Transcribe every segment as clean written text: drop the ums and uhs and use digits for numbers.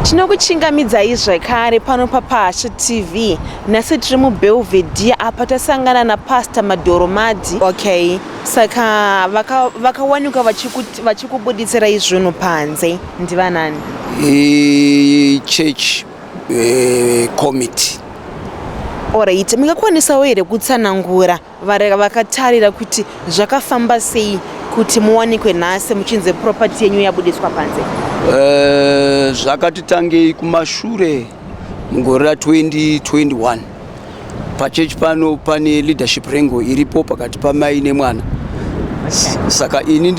Tinokuchingamidzai zvekare pano paPasha TV. Nhasi tiri muBelvedere apa tasangana naPastor Madhoromadhi. Okay, saka vakawanikwa vachikubudisirai zvinhu panze ndivanani? Church committee. Alright, mungakwanisawo here kutsanangura vakatarira kuti zvakafamba sei kuti muwanikwe nhasi muchinzi property yenyu yabudiswa panze? Zvakatitangei kumashure mugore ra2021. Pachechi pano pane leadership wrangle iripo pakati pamai nemwana. Saka ini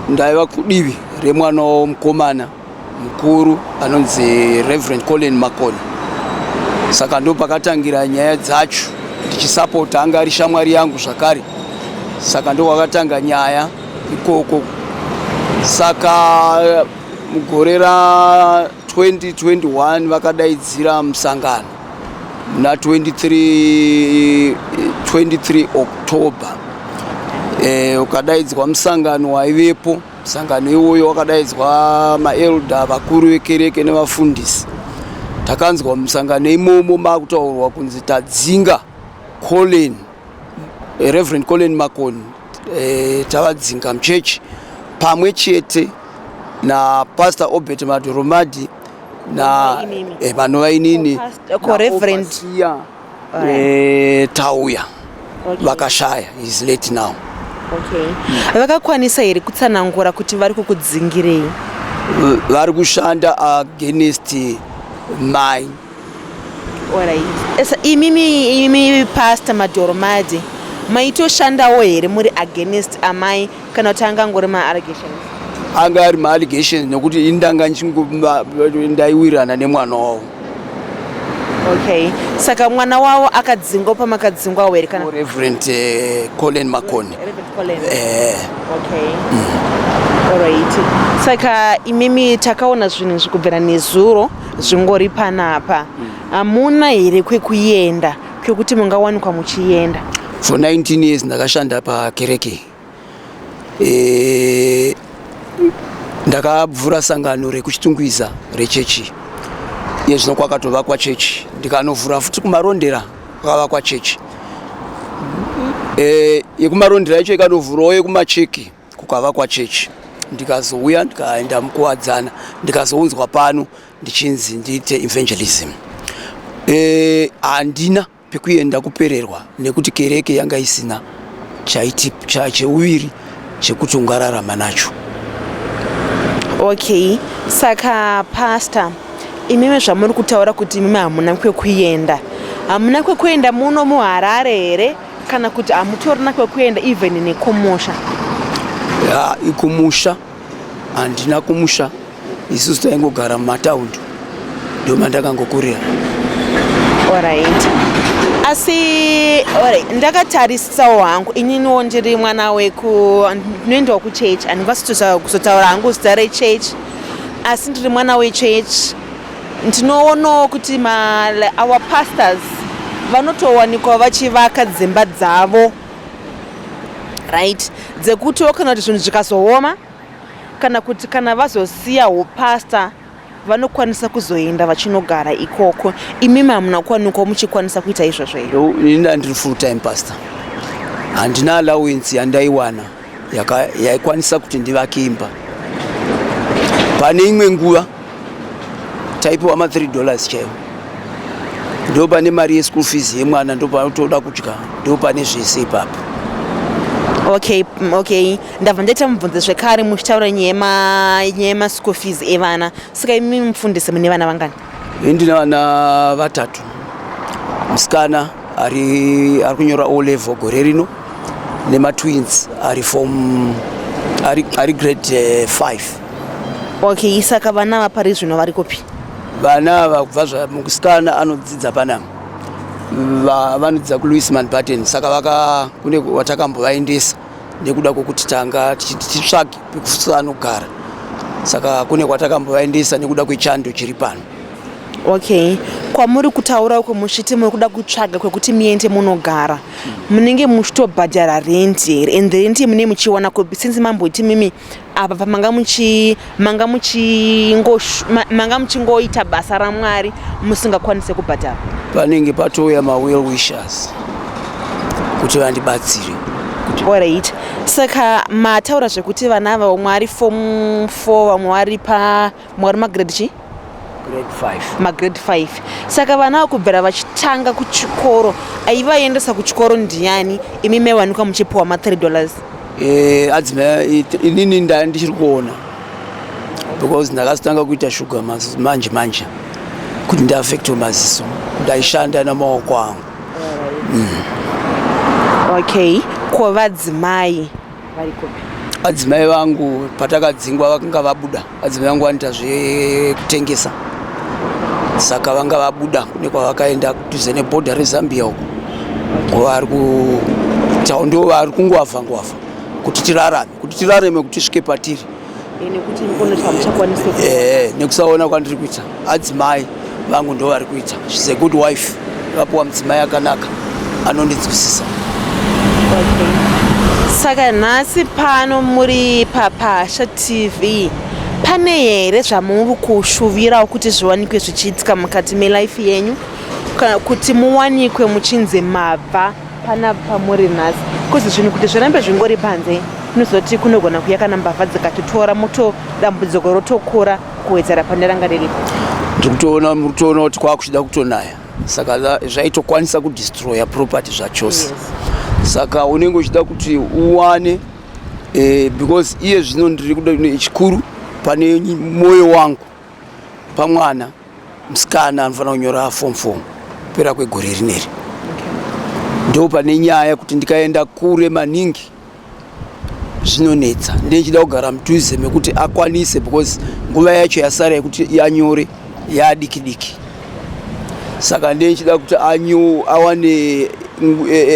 ndaiva kudivi remwana womukomana mukuru anonzi Reverend Colin Makoni. Saka ndo pakatangira nyaya dzacho, ndichisapota, anga ari shamwari yangu zvakare. Saka ndo kwakatanga nyaya ikoko. Saka mugore ra2021 vakadaidzira musangano muna 23 October. Ukadaidzwa musangano waivepo. Musangano iwoyo wakadaidzwa maelder, vakuru vekereke nevafundisi. Takanzwa musangano imomo makutaurwa kunzi tadzinga Colin, Reverend Colin Makoni, tavadzinga muchechi pamwe chete naPastor Obert Madhoromadi na vanova inini Reverend Tauya. Vakashaya, is late now. Okay. Vakakwanisa here kutsanangura kuti vari kukudzingirei? Vari kushanda against mai. Alright. Imimi Pastor Madhoromadi, maitoshandawo here muri against amai, kana kuti angangori maallegations? Anga ari maallegations, nekuti indanga ndaiwirirana nemwana wavo. Okay, saka mwana wavo akadzingwa pamakadzingwawo here kana? Reverend Colin Makoni. Reverend Colin. Okay. Alright. Saka imimi, takaona zvinhu zvikubvira nezuro zvingori panapa. Hamuna here kwekuenda kwekuti mungawanikwa muchienda? For 19 years ndakashanda pakereke. Ndakavhura sangano rekuChitungwiza rechechi. Iye zvino kwakatovakwa chechi, ndikanovhura futi kuMarondera, kwakavakwa chechi. YekuMarondera yacho ikanovhurawo yekuMacheke, kukavakwa chechi. Ndikazouya, ndikaenda muKuwadzana, ndikazounzwa pano ndichinzi ndiite evangelism. Handina pekuenda, kupererwa, nekuti kereke yanga isina chaiti cheuviri chekuti ungararama nacho. Okay, saka Pastor, imimi zvamuri kutaura kuti imimi hamuna kwekuenda, hamuna kwekuenda muno muHarare here, kana kuti hamutorina kwekuenda even nekumusha? Ya, ikumusha handina kumusha. Isusu taingogara mumataundi, ndo mandakangokurira. Alright, asi alright, ndakatarisawo hangu ininiwo ndiri mwana weku ndinoendawo kuchechi. Handingasi kuzotaura hangu zita rechechi, asi ndiri mwana wechechi. Ndinoonawo kuti our pastors vanotowanikwa vachivaka dzimba dzavo, right, dzekutiwo kana kuti zvinhu zvikazooma, kana kuti kana vazosiya upastor, vanokwanisa kuzoenda vachinogara ikoko. Imimi hamuna kuwanikwa muchikwanisa kuita izvozvo here? Ini ndiri full time pastor, handina allowance yandaiwana yaikwanisa kuti ndivake imba. Pane imwe nguva taipiwa ma$3 chaiwo. Ndo pane mari yeschool fees yemwana, ndo panotoda kudya, ndo pane zvese ipapo. Okay, ndabva ndaita mubvunzo zvekare muchitaura nyaya yemaschool fees evana. Saka imi mufundisi, mune vana vangani? Ini ndine vana vatatu. Musikana ari kunyora O level gore rino, nematwins ari form ari grade 5. Okay, saka vana vapari zvino vari kupi? Vana ava, kubva zvamusikana anodzidza panapa, vanodzidza kuLouis Mountbatten. Saka vaka kune watakambovaendesa nekuda kwokuti tanga tichitsvage pekusanogara. Saka kune kwatakambovaendesa nekuda kwechando chiri pano. Okay, kwamuri kutaura uko muchiti muri kuda kutsvaga kwekuti muende munogara, munenge muchitobhadhara rent here? And rent munee muchiwana kupi, since mamboti mimi Apa pamanga muchi manga muchingo manga muchingoita basa raMwari musingakwanise kubhadhara? Panenge patouya mawell wishers kuti vandibatsire. Alright, saka mataura zvekuti vana ava vamwe vari form 4, vamwe vari pa vamwe vari magrade chii? Grade 5. Magrade 5. Saka vana ava kubvira vachitanga kuchikoro, aivaendesa kuchikoro ndiani, imi maiwanikwa muchipiwa ma 3 dollars? Adzimai, inini ndichiri kuona because ndakazotanga kuita shuga manje manje kuti ndiafectwe maziso. Ndaishanda namaoko angu. Okay, ko vadzimai vari kupi? Adzimai vangu patakadzingwa vakanga vabuda. Adzimai vangu vanoita zvekutengesa, saka vanga vabuda kune kwavakaenda kudhuze nebhodha reZambia uko kwavari kuita. Ndo vari kungwavha ngwavha kuti tirarame, kuti tisvike patiri. Nekuti mukonoti hamuchakwanisi. Nekusaona kwandiri kuita, adzimai vangu ndo vari kuita. She's a good wife. Vapuwa mudzimai akanaka anondinzwisisa. Okay. Saka nhasi pano muri paPasha TV, pane here zvamuri kushuvirawo kuti zviwanikwe zvichiitika mukati melife yenyu, kana kuti muwanikwe muchinzi mabva pana pamuri nhasi? Kuzi zvinhu kuti zvirambe zvingori panze, tinozoti kunogona kuya kana mbavha dzikatitora moto, dambudziko rotokura kuwedzera pane ranga riripo. Ndiri kutoona, muri kutoona kuti kwakuchida kutonaya, saka zvaitokwanisa kudestroya property zvachose. Saka unenge uchida kuti uwane because iye zvino ndiri kuda chikuru pane mwoyo wangu pamwana musikana anofanira kunyora form 4 kupera kwegore rineri. Ndo pane nyaya kuti ndikaenda kure maningi zvinonetsa. Ndechida kugara mudhuze mekuti akwanise, because nguva yacho yasara yekuti anyore yaadiki diki. Saka ndechida kuti awane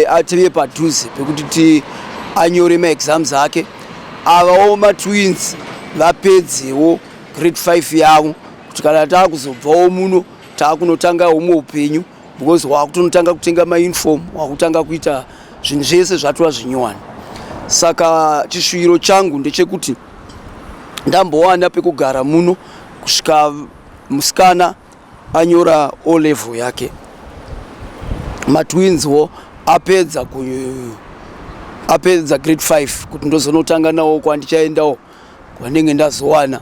ative padhuze pekuti ti anyore maexams ake. Avawo matwins vapedzewo grade 5 yavo, kuti kana taakuzobvawo muno taakunotanga humwe upenyu, because wakutonotanga kutenga mauniform, wakutanga kuita zvinhu zvese zvatova zvinyowani. Saka chishuviro changu ndechekuti ndambowana pekugara muno kusvika musikana anyora O level yake, matwinswo apedza grade 5, kuti ndozonotanga nawo kwandichaendawo kwanenge ndazowana,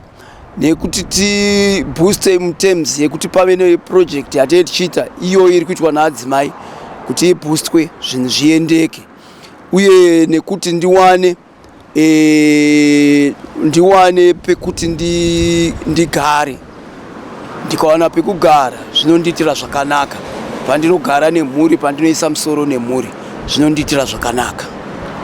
nekuti tibooste muterms yekuti pave neproject yatee tichiita iyo iri kuitwa naadzimai, kuti iboostwe, zvinhu zviendeke, uye nekuti ndiwane pekuti ndigare. Ndikawana pekugara zvinondiitira zvakanaka, pandinogara nemhuri, pandinoisa musoro nemhuri, zvinondiitira zvakanaka.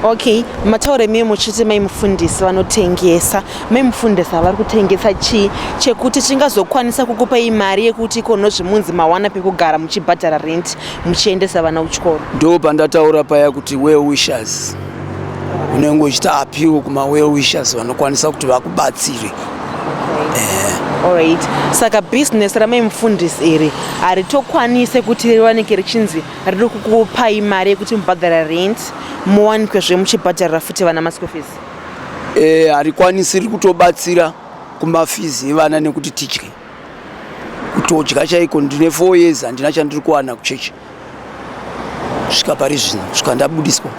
Okay, mataura imi muchiti mai mufundisi vanotengesa. Mai mufundisi vari kutengesa chii chekuti chingazokwanisa kukupai mari yekuti ikono zvimunzi mawana pekugara, muchibhadhara rent, muchiendesa vana kuchikoro? Ndo pandataura paya kuti well wishers, unenge uchiita appeal kuma well wishers vanokwanisa kuti vakubatsire. Alright, saka bhizinesi ramai mufundisi iri haritokwanise kuti riwanike richinzi riri kukupai mari yekuti mubhadhara rent, muwanikwezve muchibhadharira futi vana maschool fees? Harikwanisi. Riri kutobatsira kumafees evana nekuti tidye, kutodya chaiko. Ndine 4 years handina chandiri kuwana kuchechi kusvika pari zvino, kusvika ndabudiswa.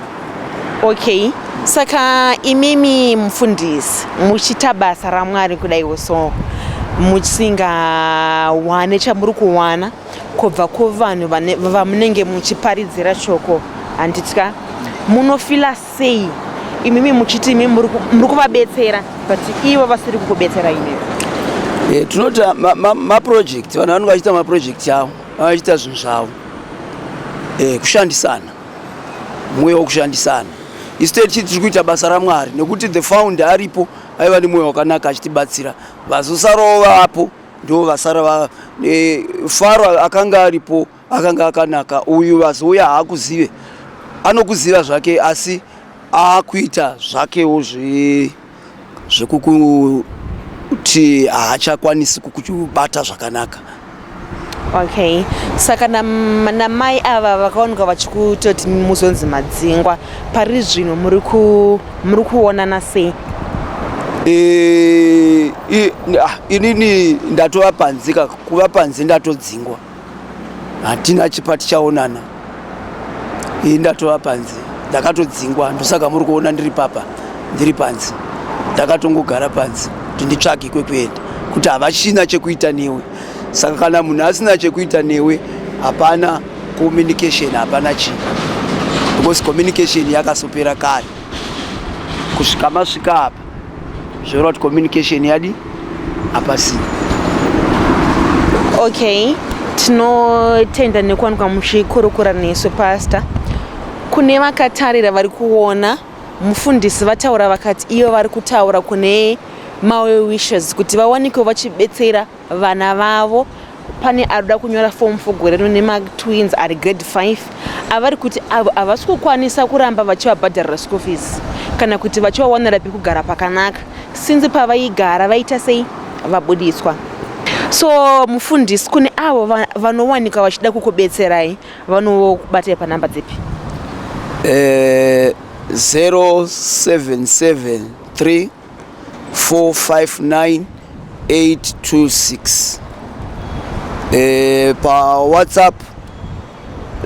Okay, saka imimi mufundisi muchiita basa raMwari kudaiwo so, musingawane chamuri kuwana kubva kuvanhu vamunenge muchiparidzira shoko, handitya munofila sei imimi muchiti imi muri kuvabetsera but ivo vasiri kukubetsera imimi? Tinoti maproject, vanhu vanenge vachiita maproject avo, vachiita zvinhu zvavo. Kushandisana, mweya wokushandisana. Isu tei tiri kuita basa raMwari nekuti the founder aripo, aiva nemwoyo wakanaka achitibatsira. Vazosarawo vapo ndo vasara Faro akanga aripo akanga akanaka. Uyu vazouya haakuzive, anokuziva zvake asi aakuita zvakewo zvekukuti haachakwanisi kukubata zvakanaka. Okay, saka namai ava vakaonekwa vachikutoti muzonzi madzingwa, pari zvino muri kuonana sei? Inini ndatova panze ka, kuva panze ndatodzingwa, hatina chipati chaonana. Ini ndatova panze, ndakatodzingwa, ndosaka muri kuona ndiri papa, ndiri panze. Ndakatongogara panze kuti nditsvage kwekuenda, kuti havachina chekuita newe. Saka kana munhu asina chekuita newe, hapana communication, hapana chii, because communication yakasopera kare. Kusvika masvika apa, zvoreva kuti communication yadi hapasina. Okay, tinotenda nekuwanikwa muchikurukura nesu, Pastor. Kune vakatarira vari kuona, mufundisi vataura vakati ivo vari kutaura kune mawell-wishers kuti vawanikwe vachibetsera vana vavo. Pane arikuda kunyora Form 4 gore rino nematwins ari grade 5, avari kuti avo havasi kukwanisa kuramba vachivabhadharira school fees kana kuti vachivawanira pekugara pakanaka, since pavaigara vaita sei, vabudiswa. So mufundisi, kune avo vanowanikwa vachida kukubetserai, vanokubatai panhamba dzipi? 0773 459 826. PaWhatsApp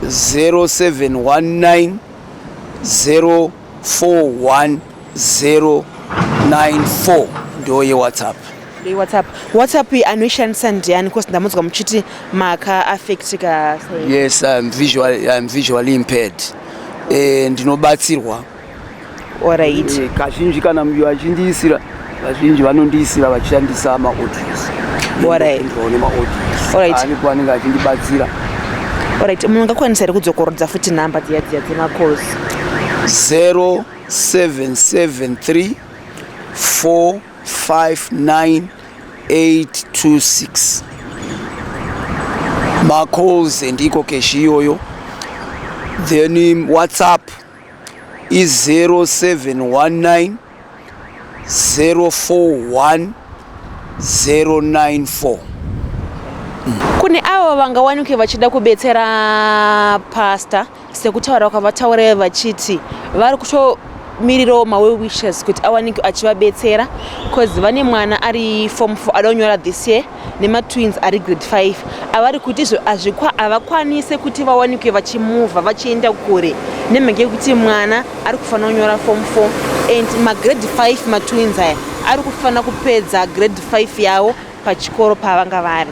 0719 041 094, ndo yeWhatsApp. WhatsApp, WhatsApp iyi anoishandisa ndiani? Because ndamunzwa muchiti makaaffectika sei? Yes, I'm visually impaired. Ndinobatsirwa. Kazhinji kana muyo achindiisira, vazhinji vanondiisira vachishandisa maaudios. Nemaaudios aniko anenge achindibatsira. Alright, mungakwanisa here kudzokorodza futi nhamba dziya dziya dzemacalls? 0773 459 826, macalls and EcoCash iyoyo. Then WhatsApp i0719 041 094. Kune avo vangawanike vachida kubetsera Pastor, sekutaura kwavataura vachiti vari kutomirirawo mawell-wishers kuti awanike achivabetsera, cause vane mwana ari Form 4 ada kunyora this year nematwins ari grade 5, avari kuti izvo havakwanise kuti vawanikwe vachimuvha vachienda kure nemhaka yekuti mwana ari kufanira kunyora Form 4 and magrade 5 matwins aya ari kufanira kupedza grade 5 yavo pachikoro pavanga vari.